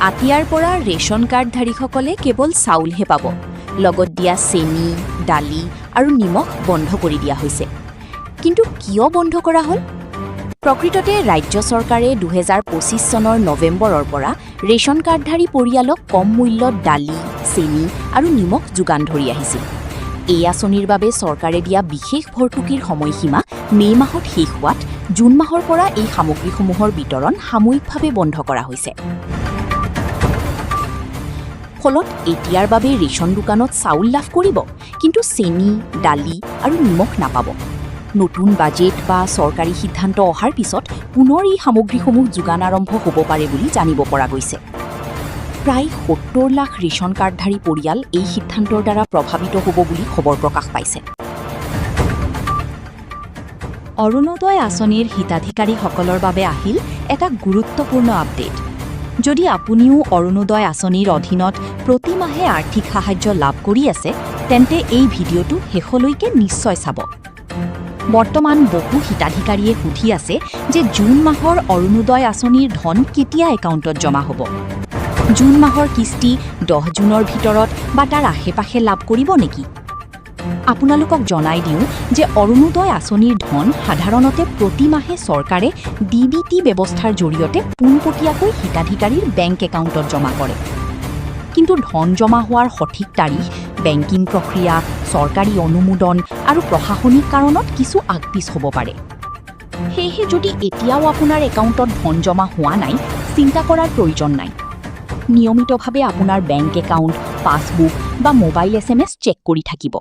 এতিয়াৰ পৰা ৰেচন কাৰ্ডধাৰীসকলে কেৱল চাউলহে পাব। লগত দিয়া চেনি, দালি আৰু নিমখ বন্ধ কৰি দিয়া হৈছে। কিন্তু কিয় বন্ধ কৰা হ'ল? প্ৰকৃততে ৰাজ্য চৰকাৰে 2025 চনৰ নৱেম্বৰৰ পৰা ৰেচন কাৰ্ডধাৰী পৰিয়ালক কম মূল্যত দালি, চেনি আৰু নিমখ যোগান ধৰি আহিছিল। এই আঁচনিৰ বাবে চৰকাৰে দিয়া বিশেষ ভৰ্তুকিৰ সময়সীমা মে' মাহত শেষ হোৱাত জুন মাহৰ পৰা এই সামগ্ৰীসমূহৰ বিতৰণ সাময়িকভাৱে বন্ধ কৰা হৈছে। ফলত এতিয়াৰ বাবে ৰেচন দোকানত চাউল লাভ কৰিব, কিন্তু চেনি, দালি আৰু নিমখ নাপাব। নতুন বাজেট বা চৰকাৰী সিদ্ধান্ত অহাৰ পিছত পুনৰ এই সামগ্ৰীসমূহ যোগান আৰম্ভ হ'ব পাৰে বুলি জানিব পৰা গৈছে। প্ৰায় 70 লাখ ৰেচন কাৰ্ডধাৰী পৰিয়াল এই সিদ্ধান্তৰ দ্বাৰা প্ৰভাৱিত হ'ব বুলি খবৰ প্ৰকাশ পাইছে। অৰুণোদয় আঁচনিৰ হিতাধিকাৰীসকলৰ বাবে আহিল এটা গুৰুত্বপূৰ্ণ আপডেট। যদি আপুনিও অৰুণোদয় আঁচনিৰ অধীনত প্ৰতিমাহে আৰ্থিক সাহায্য লাভ কৰি আছে, তেন্তে এই ভিডিঅ'টো শেষলৈকে নিশ্চয় চাব। বৰ্তমান বহু হিতাধিকাৰীয়ে সুধি আছে যে জুন মাহৰ অৰুণোদয় আঁচনিৰ ধন কেতিয়া একাউণ্টত জমা হ'ব, জুন মাহৰ কিস্তি 10 জুনৰ ভিতৰত বা তাৰ আশে পাশে লাভ কৰিব নেকি? আপোনালোকক জনাই দিওঁ যে অৰুণোদয় আঁচনিৰ ধন সাধাৰণতে প্ৰতিমাহে চৰকাৰে ডিবিটি ব্যৱস্থাৰ জৰিয়তে পোনপটীয়াকৈ হিতাধিকাৰীৰ বেংক একাউণ্টত জমা কৰে। কিন্তু ধন জমা হোৱাৰ সঠিক তাৰিখ বেংকিং প্ৰক্ৰিয়া, চৰকাৰী অনুমোদন আৰু প্ৰশাসনিক কাৰণত কিছু আগপিছ হ'ব পাৰে। সেয়েহে যদি এতিয়াও আপোনাৰ একাউণ্টত ধন জমা হোৱা নাই, চিন্তা কৰাৰ প্ৰয়োজন নাই। নিয়মিতভাৱে আপোনাৰ বেংক একাউণ্ট, পাছবুক বা মোবাইল এছএমএছ চেক কৰি থাকিব।